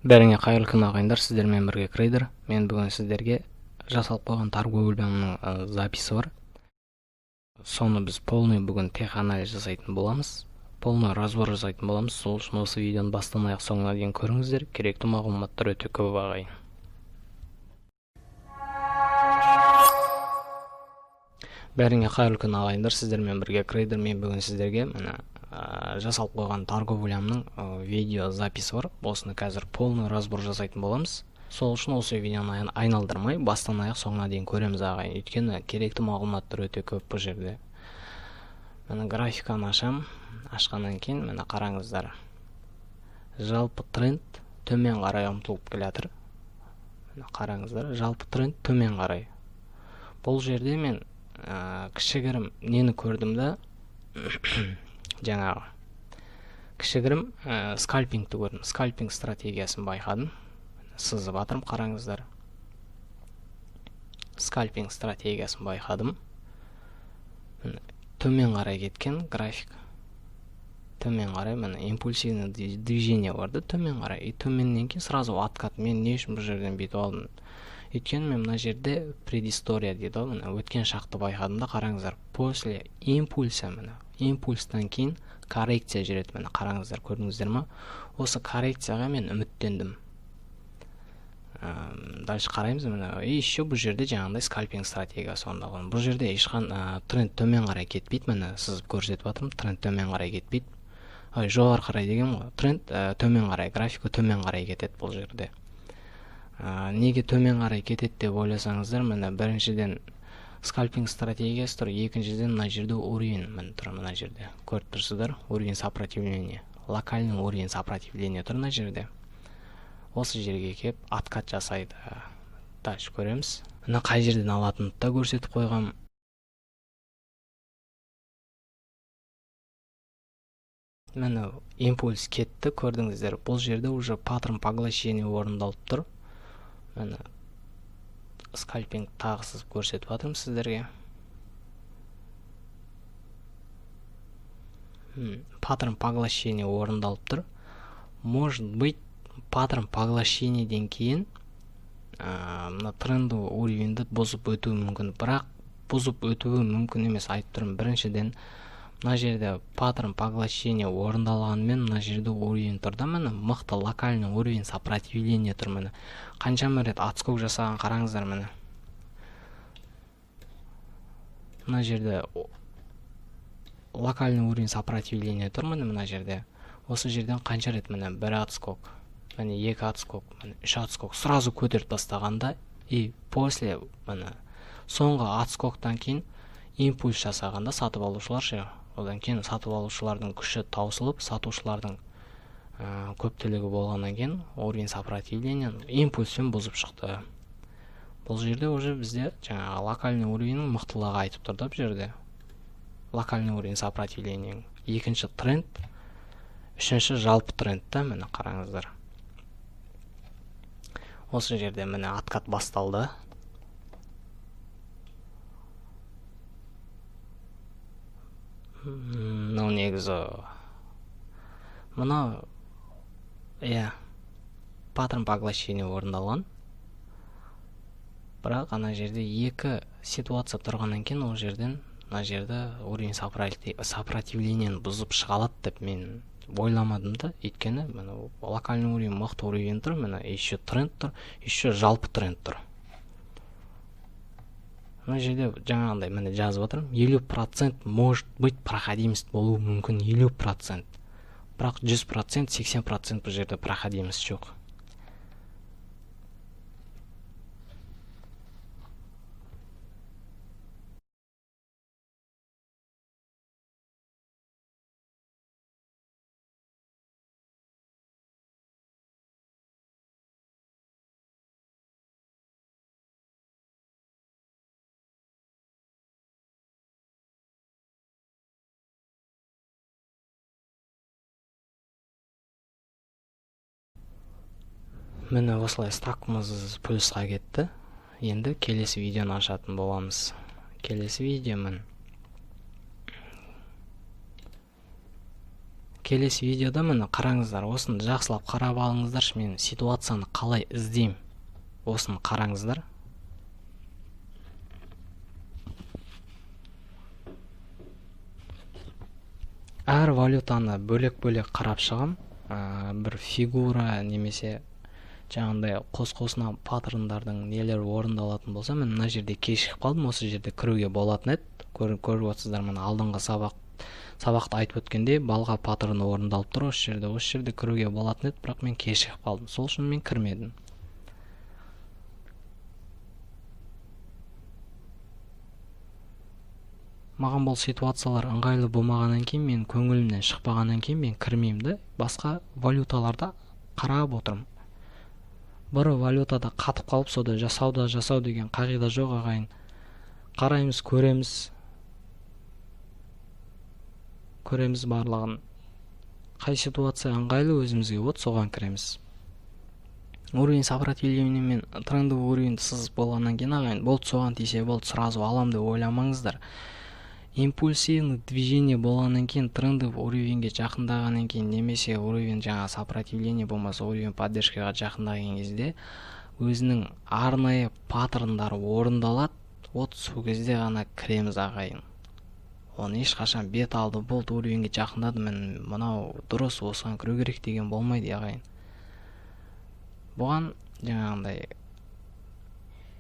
Бәріңе қайырлы күн, ағайындар, сіздермен бірге Крейдер. Мен бүгін сіздерге жасалып қойған торговлямның записі бар. Соны біз полный бүгін теханализ жасайтын боламыз. Полный разбор жасайтын боламыз. Сол үшін осы видеоны бастан аяқ соңына дейін көріңіздер. Керекті мағлұматтар өте көп, ағайын. Бәріңе қайырлы күн, ағайындар, сіздермен бірге Крейдер. Мен бүгін сіздерге мына жасалып қойған торговлямның видео записі бар. Осыны қазір полный разбор жасайтын боламыз. Сол үшін осы видеоны айналдырмай, бастан аяқ соңына дейін көреміз, ағайын. Өйткені керекті мағлұматтар өте көп бұл жерде. Міне, графиканы ашам. Ашқаннан кейін міне қараңыздар. Жалпы тренд төмен қарай ұмтылып келе жатыр. Міне қараңыздар, жалпы тренд төмен қарай. Бұл жерде мен кішігірім нені көрдім да, жаңағы кішігірім скальпингті көрдім. Скальпинг стратегиясын байқадым. Сызып жатырмын, қараңыздар. Скальпинг стратегиясын байқадым. Төмен қарай кеткен график. Төмен қарай міне импульсивный движение бар да, төмен қарай. И төменнен кейін сразу откат. Мен не үшін бұл жерден бүйтіп алдым? Өйткені мен мына жерде предыстория дейді ғой, міне өткен шақты байқадым да, қараңыздар. После импульса, міне импульстан кейін коррекция жүреді, міне қараңыздар, көрдіңіздер ма? Осы коррекцияға мен үміттендім. Дальше қараймыз, міне. И еще бұл жерде жаңағындай скальпинг стратегиясы орындалған. Бұл жерде ешқан тренд төмен қарай кетпейді, міне сызып көрсетіп жатырмын, тренд төмен қарай кетпейді. Ой, жоғары қарай деген ғой, тренд төмен қарай, графика төмен қарай кетеді бұл жерде. Неге төмен қарай кетеді деп ойласаңыздар, міне біріншіден скальпинг стратегиясы тұр, екіншіден мына жерде уровень міне тұр, мына жерде көріп тұрсыздар, уровень сопротивления, локальный уровень сопротивления тұр мына жерде. Осы жерге келіп откат жасайды. Дальше көреміз. Мына қай жерден алатынын да көрсетіп қойғам. Міне импульс кетті, көрдіңіздер. Бұл жерде уже паттерн поглощения орындалып тұр. Міне скальпинг тағы сызып көрсетіп жатырмын сіздерге. Паттерн поглощения орындалып тұр. Может быть, паттерн поглощениеден кейін мына трендовый уровеньді бұзып өтуі мүмкін. Бірақ бұзып өтуі мүмкін емес, айтып тұрмын. Біріншіден, мына жерде паттерн поглощения орындалғанымен мына жерде уровень тұр да, міне мықты локальный уровень сопротивления тұр, міне. Қаншама рет отскок жасаған, қараңыздар, міне. Мына жерде локальный уровень сопротивления тұр, міне мына жерде. Осы жерден қанша рет, міне бір отскок, міне екі отскок, міне үш отскок сразу көтеріп тастағанда, и после міне соңғы отскоктан кейін импульс жасағанда сатып алушылар ше, одан кейін сатып алушылардың күші таусылып, сатушылардың көптілігі болғаннан кейін уровень сопротивления импульспен бұзып шықты. Бұл жерде уже бізде жаңағы локальный уровеньнің мықтылығы айтып тұр да, бұл жерде локальный уровень сопротивления. Екінші тренд, үшінші жалпы тренд та, міне қараңыздар. Осы жерде міне откат басталды. Мынау негізі мынау иә паттерн поглощения орындалған. Бірақ ана жерде екі ситуация тұрғаннан кейін ол жерден мына жерде уровень сопротивлениені бұзып шыға алады деп мен ойламадым да. Өйткені міне локальный уровень мықты уровень тұр, міне еще тренд тұр, еще жалпы тренд тұр. Мына жерде жаңағындай міне жазып отырмын, 50% может быть проходимость болуы мүмкін, 50%. Бірақ 100%, 80% бұл жерде проходимость жоқ. Міне осылай ставкамыз плюсқа кетті. Енді келесі видеоны ашатын боламыз. Келесі видео міне. Келесі видеода, міне, қараңыздар, осыны жақсылап қарап алыңыздаршы, мен ситуацияны қалай іздеймін, осыны қараңыздар. Әр валютаны бөлек-бөлек қарап шығам, бір фигура немесе жаңағындай қос-қосына паттерндардың нелері орындалатын болса, мен мына жерде кешігіп қалдым, осы жерде кіруге болатын еді. Көріп отырсыздар, міне, алдыңғы сабақта айтып өткендей, балға паттерны орындалып тұр осы жерде, осы жерде кіруге болатын еді, бірақ мен кешігіп қалдым, сол үшін мен кірмедім. Маған бұл ситуациялар ыңғайлы болмағаннан кейін, мен көңілімнен шықпағаннан кейін мен кірмеймін да, басқа валюталарда қарап отырмын. Бір валютада қатып қалып, сода жасау да жасау деген қағида жоқ, ағайын. Қараймыз, көреміз. Көреміз барлығын. Қай ситуация ыңғайлы өзімізге, вот соған кіреміз. Уровень сопротивления мен трендовый уровень сызып болғаннан кейін, ағайын, болды, соған тисе болды, сразу алам деп ойламаңыздар. Импульсивный движение болғаннан кейін, трендовый уровеньге жақындағаннан кейін, немесе уровень жаңа сопротивление болмаса уровень поддержкаға жақындаған кезде өзінің арнайы паттерндары орындалады, вот сол кезде ғана кіреміз, ағайын. Оны ешқашан бет алды болды, уровеньге жақындады, мен мынау дұрыс, осыған кіру керек деген болмайды, ағайын. Бұған жаңағындай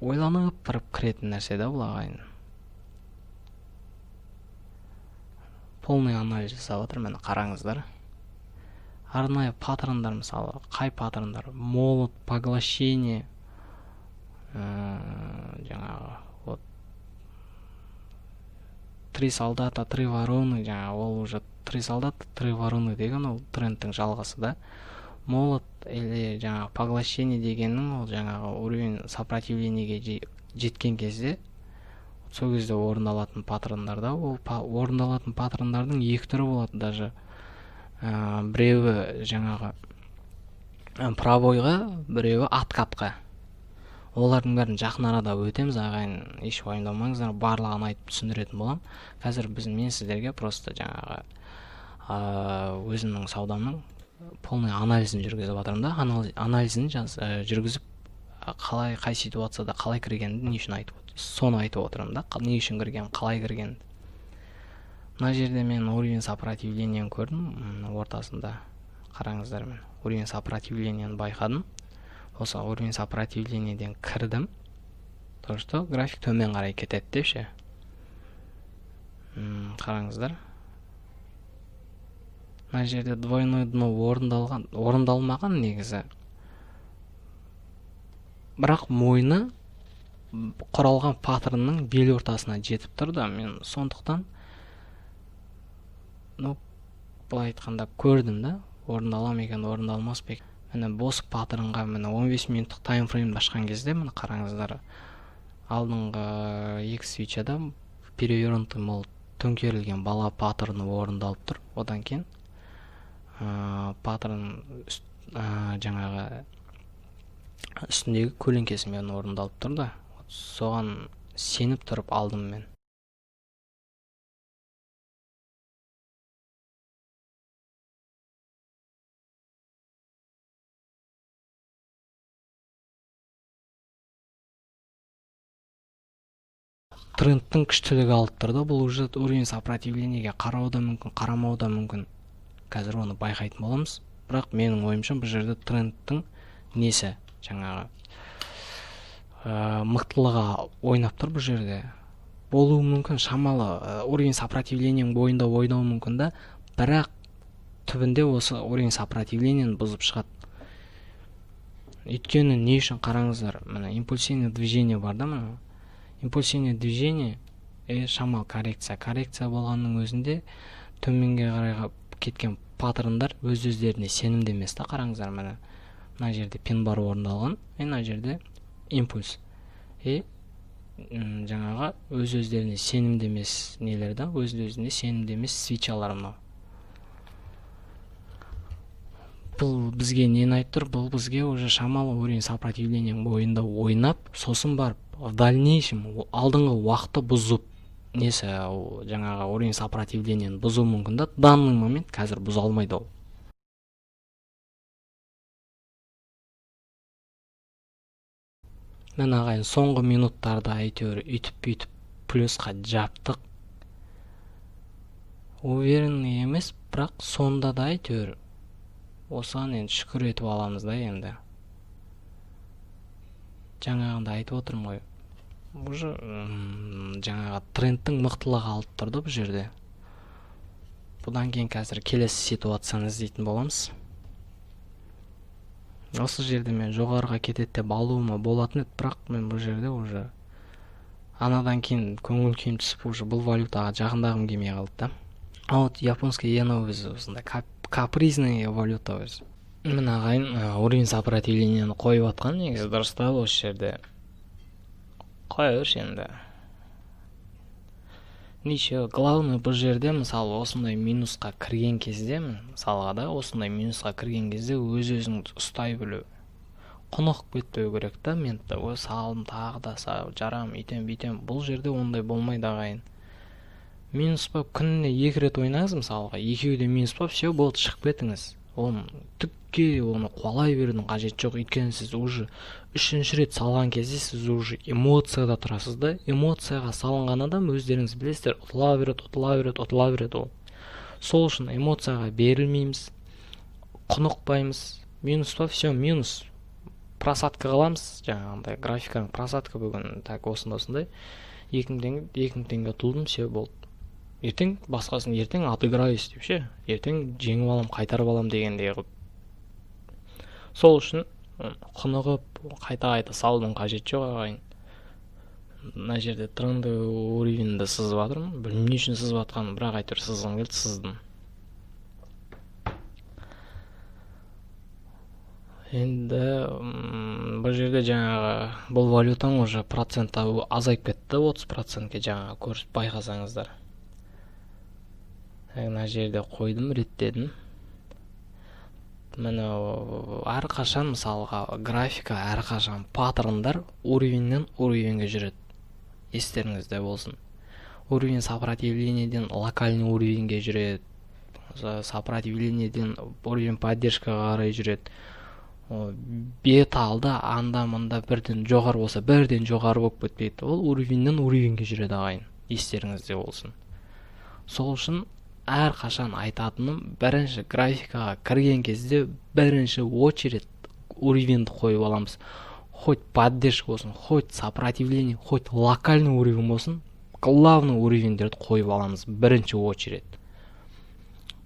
ойланып тұрып кіретін нәрсе да бұл, ағайын. Полный анализ жасап жатыр, міне, қараңыздар. Арнайы паттерндар, мысалы, қай паттерндар? Молот, поглощение, жаңағы, вот, три солдата, три вороны, жаңағы, ол уже три солдата, три вороны деген ол трендтің жалғасы да. Молот или жаңағы поглощение дегеннің ол жаңағы уровень сопротивлениеге жеткен кезде, сол кезде орындалатын паттерндарда, ол орындалатын паттерндардың екі түрі болады даже. Біреуі жаңағы пробойға, біреуі откатқа. Олардың бәрін жақын арада өтеміз, ағайын, еш уайымдамаңыздар, барлығын айтып түсіндіретін боламын. Қазір мен сіздерге просто жаңағы өзімнің саудамның полный анализін жүргізіп жатырмын да, анализін жүргізіп, қалай, қай ситуацияда қалай кіргенімді не үшін айтып отырмын, соны айтып отырмын да, не үшін кіргенім, қалай кіргенімді. Мына жерде мен уровень сопротивлениені көрдім, ортасында, қараңыздар, мен уровень сопротивлениені байқадым. Осы уровень сопротивлениеден кірдім, то что график төмен қарай кетеді деп ше. Қараңыздар, мына жерде двойной дно орындалған, орындалмаған негізі, бірақ мойны құралған паттернның бел ортасына жетіп тұр да. Мен сондықтан, былай айтқанда, көрдім да, орындала ма екен, орындалмас па екен. Міне, бос паттернға, міне, 15 минуттық таймфреймді ашқан кезде, міне, қараңыздар, алдыңғы екі свечада перевернутый молот, төңкерілген бала паттерны орындалып тұр. Одан кейін паттерн жаңағы үстіндегі көлеңкесімен орындалып тұр да, соған сеніп тұрып алдым мен. Трендтің күштілігі алып тұр да, бұл уже уровень сопротивлениеге қарау да мүмкін, қарамау да мүмкін. Қазір оны байқайтын боламыз. Бірақ менің ойымша, бұл жерде трендтің несі, жаңағы, мықтылығы ойнап тұр бұл жерде. Болуы мүмкін, шамалы, уровень сопротивлениенің бойында ойнауы мүмкін да, бірақ түбінде осы уровень сопротивлениені бұзып шығады. Өйткені не үшін, қараңыздар, міне, импульсивный движение бар да, міне. Импульсивный движение, шамал коррекция. Коррекция болғанның өзінде төменге қарай кеткен паттерндар өз өздеріне сенімді емес та, қараңыздар, міне. Мына жерде пин бар орындалған, мына жерде импульс. Жаңағы өз өздеріне сенімді емес нелер да, өз өзіне сенімді емес свечалар мынау. Бұл бізге нені айтып тұр? Бұл бізге уже шамалы уровень сопротивлениенің бойында ойнап, сосын барып в дальнейшем алдыңғы уақытты бұзып, Несі, жаңағы уровень сопротивлениені бұзуы мүмкін да. Данный момент қазір бұза алмайды ол. Міне, ағайын, соңғы минуттарда әйтеуір үйтіп бүйтіп плюсқа жаптық. Уверенный емес, бірақ сонда да әйтеуір осыған енді шүкір етіп аламыз да. Енді жаңағында айтып отырмын ғой, уже жаңағы трендтің мықтылығы алып тұр да бұл жерде. Бұдан кейін қазір келесі ситуацияны іздейтін боламыз. Осы жерде мен жоғарыға кетеді деп алуыма болатын еді, бірақ мен бұл жерде уже анадан кейін көңіл күйім түсіп, уже бұл валютаға жақындағым келмей қалды да. А вот японский иена өзі осындай капризный валюта өзі. Міне, ағайын, уровень сопротивлениені қойып жатқан негізі дұрыс та. Осы жерде қоя берші енді, ничего. Главное, бұл жерде, мысалы, осындай минусқа кірген кезде, мысалға да, осындай минусқа кірген кезде өз өзіңді ұстай білу, құнығып кетпеу керек та. Мен ой, салдым, тағы да жарам, үйтем бүйтем. Бұл жерде ондай болмайды, ағайын. Минус болып, күніне екі рет ойнаңыз, мысалға, екеуі де минус болып, все, болды, шығып кетіңіз. Оны түкке, оны қуалай берудің қажеті жоқ, өйткені сіз уже үшінші рет салған кезде сіз уже эмоцияда тұрасыз да. Эмоцияға салынған адам, өздеріңіз білесіздер, ұтыла береді, ұтыла береді, ұтыла береді ол. Сол үшін эмоцияға берілмейміз, құнықпаймыз. Минус па, все, минус, просадка қыламыз. Жаңағындай графиканың просадка бүгін так осындай осындай 2000 теңге, 2000 теңге ұтылдым, все, болды. Ертең басқасын, ертең отыграюсь деп ше, ертең жеңіп аламын, қайтарып аламын дегендей қылып. Сол үшін құнығып, қайта қайта салудың қажеті жоқ, ағайын. Мына жерде трендовый уровеньді сызып жатырмын. Білмеймін не үшін сызып жатқанымды, бірақ әйтеуір сызғым келді, сыздым. Енді бұл жерде жаңағы бұл валютаның уже проценті азайып кетті 30%-ке, жаңағы көріп байқасаңыздар. Мына жерде қойдым, реттедім. Міне, әрқашан, мысалға, графика әрқашан паттерндар уровеньнен уровеньге жүреді, естеріңізде болсын. Уровень сопротивлениеден локальный уровеньге жүреді, сопротивлениеден уровень поддержкаға қарай жүреді. Бет алды анда мында бірден жоғары болса, бірден жоғары болып кетпейді ол, уровеньнен уровеньге жүреді, ағайын, естеріңізде болсын. Сол үшін әрқашан айтатыным: бірінші графикаға кірген кезде бірінші очередь уровеньді қойып аламыз. Хоть поддержка болсын, хоть сопротивление, хоть локальный уровень болсын, главный уровеньдерді қойып аламыз бірінші очередь.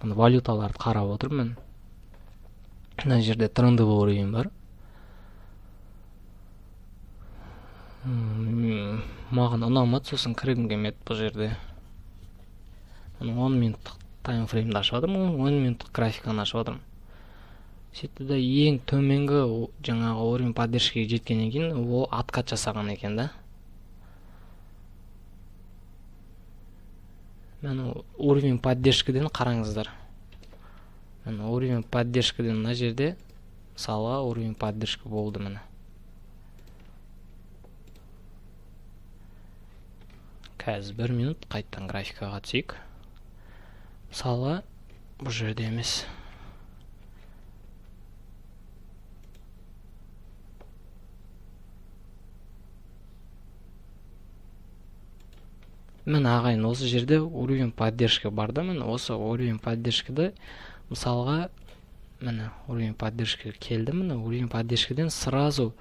Валюталарды қарап отырмын. Мына жерде трендовый уровень бар, маған ұнамады, сосын кіргім келмеді. Бұл жерде 10 минуттық таймфреймді ашып жатырмын, 10 минуттық графиканы ашып жатырмын. Сөйтті да, ең төменгі жаңағы уровень поддержкаға жеткеннен кейін ол откат жасаған екен да. Міне, уровень поддержкадан қараңыздар. Міне, уровень поддержкадан мына жерде, мысалға, уровень поддержка болды. Міне, қазір бір минут, қайтадан графикаға түсейік. Мысалға, бұл жерде емес. Міне, ағайын, осы жерде уровень поддержка бар да. Міне, осы уровень поддержкада, мысалға, міне, уровень поддержка келді. Міне, уровень поддержкадан сразу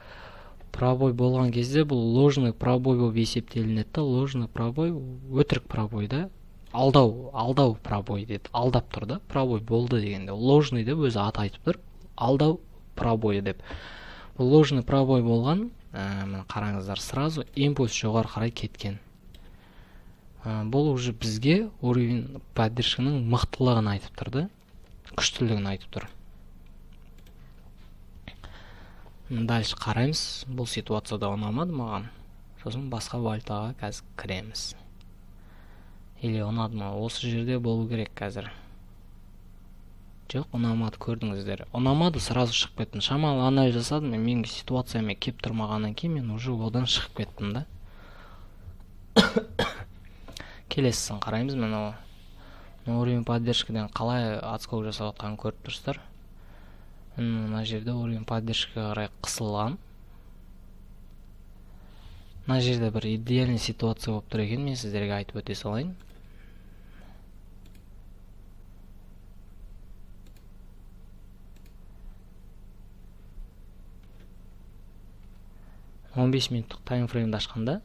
пробой болған кезде бұл ложный пробой болып есептелінеді да. Ложный пробой, өтірік пробой да, алдау, алдау пробой деді, алдап тұр да. Пробой болды дегенде, ложный деп өзі аты айтып тұр, алдау пробойы деп. Бұл ложный пробой болған. Міне, қараңыздар, сразу импульс жоғары қарай кеткен. Бұл уже бізге уровень поддержканың мықтылығын айтып тұр да, күштілігін айтып тұр. Дальше қараймыз. Бұл ситуацияда ұнамады маған, сосын басқа валютаға қазір кіреміз. Или ұнады ма? Осы жерде болу керек қазір. Жоқ, ұнамады, көрдіңіздер, ұнамады, сразу шығып кеттім. Шамалы анализ жасадым мен, менің ситуацияма келіп тұрмағаннан кейін мен уже одан шығып кеттім да. Келесісін қараймыз. Міне, уровень поддержкадан қалай отскок жасап жатқанын көріп тұрсыздар. Мына жерде уровень поддержкаға қарай қысылған. Мына жерде бір идеальный ситуация болып тұр екен, мен сіздерге айтып өте салайын. 15 минуттық таймфреймді ашқанда,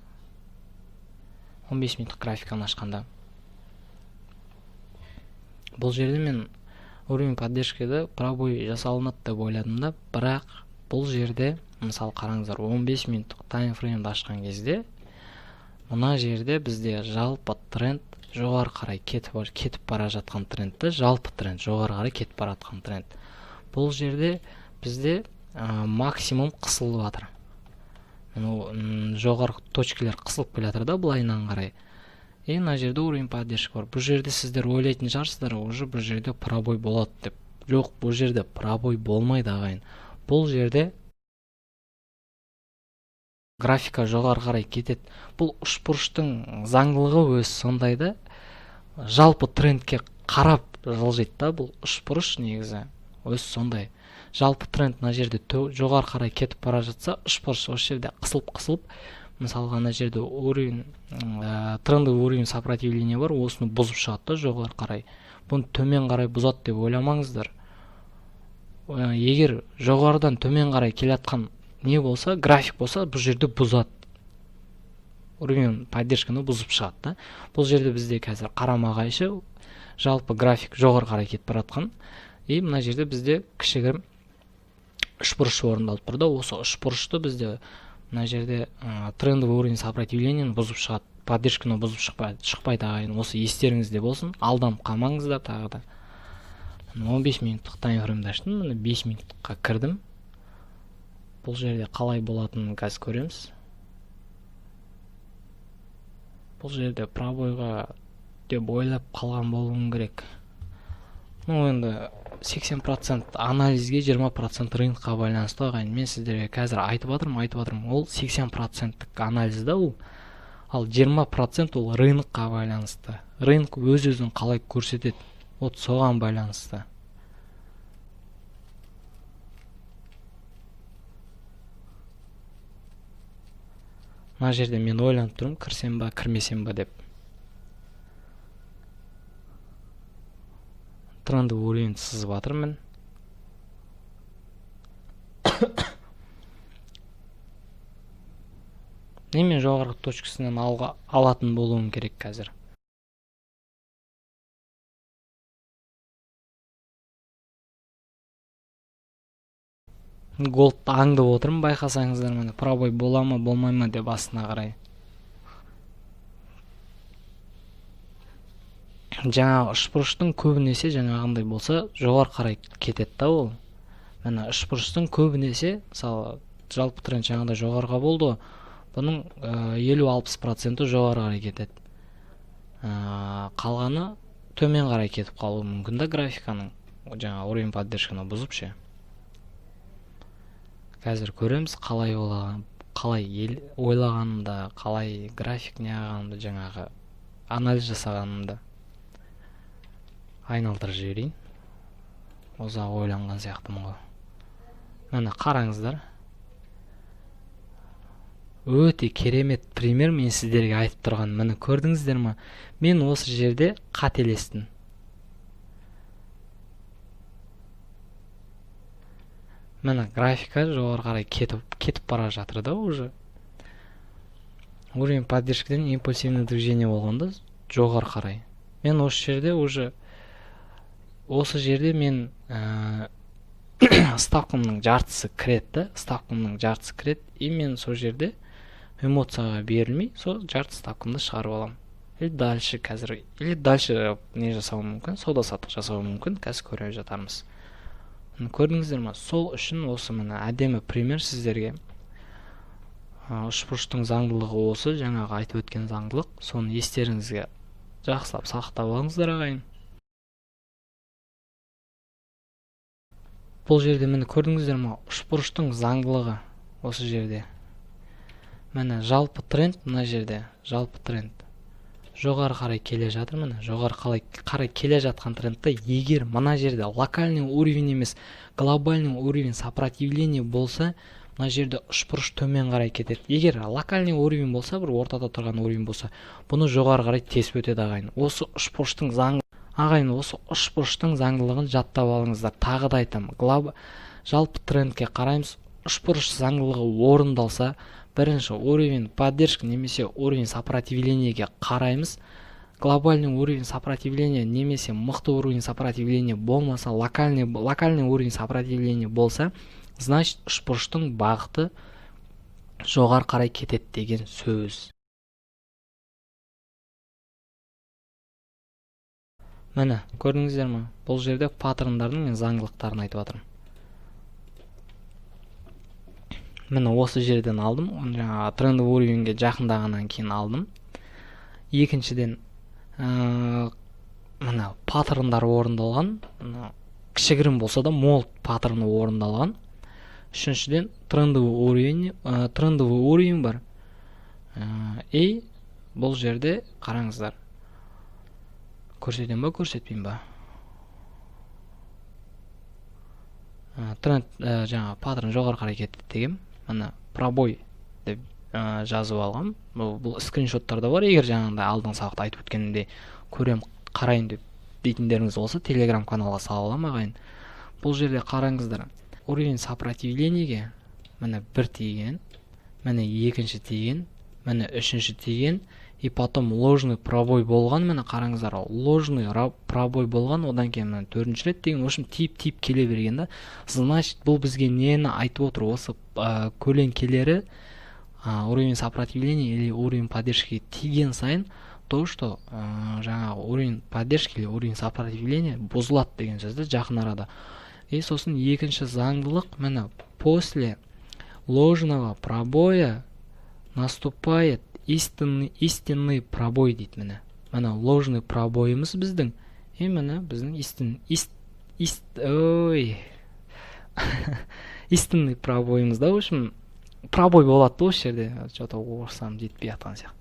15 минуттық графиканы ашқанда, бұл жерде мен уровень поддержкада пробой жасалынады деп ойладым да, бірақ бұл жерде, мысалы, қараңыздар, 15 минуттық таймфреймді ашқан кезде мына жерде бізде жалпы тренд жоғары қарай кетіп бара жатқан трендті, жалпы тренд жоғары қарай кетіп бара жатқан тренд. Бұл жерде бізде максимум қысылып жатыр. Мынау жоғарғы точкалар қысылып келе жатыр да былайынан қарай. И мына жерде уровень поддержки бар. Бұл жерде сіздер ойлайтын шығарсыздар, уже бұл жерде пробой болады деп. Жоқ, бұл жерде пробой болмайды, ағайын. Бұл жерде графика жоғары қарай кетеді. Бұл үшбұрыштың заңдылығы өзі сондай да, жалпы трендке қарап жылжиды да, бұл үшбұрыш негізі өзі сондай. Жалпы тренд мына жерде жоғары қарай кетіп бара жатса, үшбұрыш осы жерде қысылып-қысылып, мысалға мына жерде уровень, трендовый уровень сопротивления бар, осыны бұзып шығады да жоғары қарай. Бұны төмен қарай бұзады деп ойламаңыздар. Егер жоғарыдан төмен қарай келе жатқан не болса, график болса, бұл жерде бұзады. Уровень поддержканы бұзып шығады да. Бұл жерде бізде қазір қарама-қайшы, жалпы график жоғары қарай кетіп бара жатқан. И мына жерде бізде кішігірім үшбұрыш орындалып тұр да. Осы үшбұрышты бізде мына жерде трендовый уровень сопротивлениені бұзып шығады, поддержканы бұзып шықпайды, ағайын. Осы естеріңізде болсын, алданып қалмаңыздар. Тағы да 15 минуттық таймфреймді аштым, міне 5 минуттыққа кірдім. Бұл жерде қалай болатынын қазір көреміз. Бұл жерде пробойға деп ойлап қалған болуым керек. Ну, енді 80% анализге, 20% рынокқа байланысты, ағайын. Мен сіздерге қазір айтып жатырмын. Ол 80%-тік анализ да ол. Ал 20% ол рынокқа байланысты. Рынок өз-өзін қалай көрсетеді, вот соған байланысты. Мына жерде мен ойланып тұрмын, кірсем ба, кірмесем ба деп. Трендовый уровень сызып жатырмын. Немен жоғарғы точкасынан алатын болуым керек қазір. Голдты аңдып отырмын, байқасаңыздар, міне пробой бола ма, болмай ма деп астына қарай. Жаңағы үшбұрыштың көбінесе жаңағындай болса жоғары қарай кетеді да ол. Міне үшбұрыштың көбінесе, мысалы, жалпы тренд жаңағыдай жоғарыға болды ғой, бұның 50-60% жоғары қарай кетеді. Қалғаны төмен қарай кетіп қалуы мүмкін да графиканың, жаңа уровень поддержканы бұзып ше. Қазір көреміз қалай ойлаған, қалай ойлағанымда, қалай график неғанымды, жаңағы анализ жасағанымды айналдырып жіберейін. Ұзақ ойланған сияқтымын ғой. Міне қараңыздар. Өте керемет пример мен сіздерге айтып тұрған. Міне көрдіңіздер ме? Мен осы жерде қателестім. Міне графика жоғары қарай кетіп бара жатыр да уже. Уровень поддержкадан импульсивный движение болғанда жоғары қарай. Мен осы жерде уже, осы жерде мен ставкамның жартысы кіреді да, ставкамның жартысы кіреді, и мен сол жерде эмоцияға берілмей, сол жарты ставкамды шығарып аламын. Или дальше қазір, или дальше не жасауым мүмкін, сауда саттық жасауым мүмкін, қазір көре жатармыз. Көрдіңіздер ме? Сол үшін осы міне әдемі пример сіздерге. Үшбұрыштың заңдылығы осы, жаңағы айтып өткен заңдылық. Соны естеріңізге жақсылап сақтап алыңыздар, ағайын. Бұл жерде міне көрдіңіздер ме? Үшбұрыштың заңдылығы осы жерде. Міне жалпы тренд мына жерде, жалпы тренд Жоғары қарай келе жатыр, міне, жоғары қарай келе жатқан трендті егер мына жерде локальный уровень емес, глобальный уровень сопротивления болса, мына жерде үшбұрыш төмен қарай кетеді. Егер локальный уровень болса, бір ортада тұрған уровень болса, бұны жоғары қарай тесіп өтеді ағайын. Осы үшбұрыштың заң ағайын, осы үшбұрыштың заңдылығын жаттап алыңыздар. Тағы да айтамын, жалпы трендке қараймыз, үшбұрыш заңдылығы орындалса, бірінші уровень поддержки немесе уровень сопротивлениеге қараймыз. Глобальный уровень сопротивления немесе мықты уровень сопротивления болмаса, локальный уровень сопротивления болса, значит үшбұрыштың бағыты жоғары қарай кетеді деген сөз. Міне, көрдіңіздер ме? Бұл жерде паттерндардың мен заңдылықтарын айтып жатырмын. Міне, осы жерден алдым, оны жаңағы трендовый уровеньге жақындағаннан кейін алдым. Екіншіден, мына паттерндар орындалған, мына кішігірім болса да мол паттерны орындалған. Үшіншіден, трендовый уровень бар. И бұл жерде қараңыздар, көрсетемін ба, көрсетпеймін ба? Тренд, жаңағы паттерн жоғары қарай кетті деген, мына пробой деп жазып алғам. Бұл скриншоттарда бар. Егер жаңағыдай алдыңғы сабақта айтып өткенімдей көрем, қарайын деп дейтіндеріңіз болса, Telegram каналға сала аламын ағайын. Бұл жерде қараңыздар, уровень сопротивлениеге міне бір тиген, міне екінші тиген, міне үшінші тиген, и потом ложный пробой болған. Міне қараңыздар, ложный пробой болған, одан кейін міне төртінші рет деген, в общем, тиіп-тиіп келе берген да. Значит, бұл бізге нені айтып отыр? Осы, көлеңкелері, уровень сопротивления или уровень поддержки тиген сайын, то, что, жаңағы уровень поддержки или уровень сопротивления бұзылады деген сөз да жақын арада. И сосын екінші заңдылық, міне, после ложного пробоя наступает истинный пробой дейді. Міне, міне ложный пробойымыз біздің, и міне біздің истинный пробойымыз да, в общем, пробой болады да осы жерде. Что-то орысам жетпей жатқан сияқты.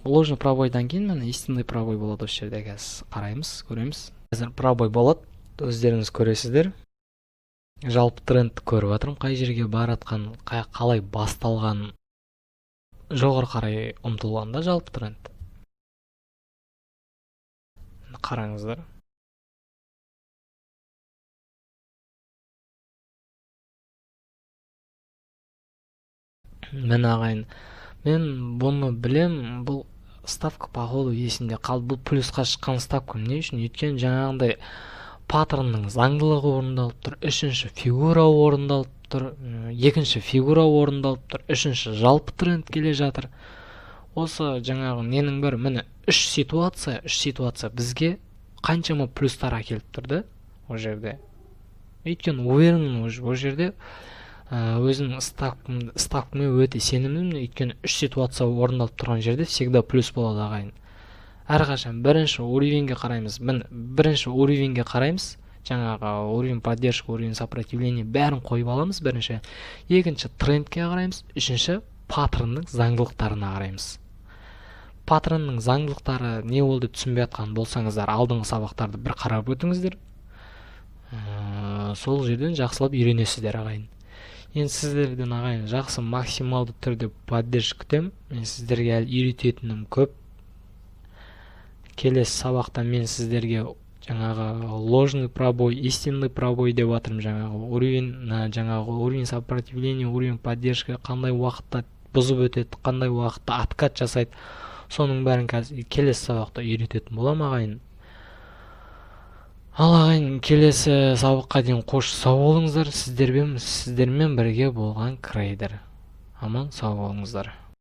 Ложный пробойдан кейін міне истинный пробой болады осы жерде. Қазір қараймыз, көреміз. Қазір пробой болады, өздеріңіз көресіздер. Жалпы трендті көріп жатырмын, қай жерге баратқан, қалай басталған, жоғары қарай ұмтылғанда жалпы тренд. Қараңыздар. Міне ағайын, мен бұны білем, бұл ставка походу есімде қалды. Бұл плюсқа шыққан ставка. Не үшін? Өйткені жаңағындай паттернның заңдылығы орындалып тұр, үшінші фигура орындалып тұр, екінші фигура орындалып тұр, үшінші жалпы тренд келе жатыр. Осы жаңағы ненің бәрі, міне, үш ситуация бізге қаншама плюстар әкеліп тұр да ол жерде. Өйткені уверенмін, ол жерде, өзімнің ставкама өте сенімдімін. Өйткені үш ситуация орындалып тұрған жерде всегда плюс болады ағайын. Әрқашан бірінші уровеньге қараймыз. Міне, бірінші уровеньге қараймыз. Жаңағы уровень поддержки, уровень сопротивления бәрін қойып аламыз бірінші. Екінші трендке қараймыз, үшінші паттернның заңдылықтарына қараймыз. Паттернның заңдылықтары не ол деп түсінбей жатқан болсаңыздар, алдыңғы сабақтарды бір қарап өтіңіздер. Сол жерден жақсылап үйренесіздер ағайын. Енді сіздерден ағайын жақсы максималды түрде поддержка күтемін. Мен сіздерге әлі үйрететінім көп. Келесі сабақта мен сіздерге жаңағы ложный пробой, истинный пробой деп жатырмын, жаңағы уровень, жаңағы уровень сопротивления, уровень поддержки қандай уақытта бұзып өтеді, қандай уақытта откат жасайды, соның бәрін қазір келесі сабақта үйрететін боламын ағайын. Ал ағайын, келесі сабаққа дейін қош сау болыңыздар. Сіздермен бірге болған Крейдер. Аман сау болыңыздар.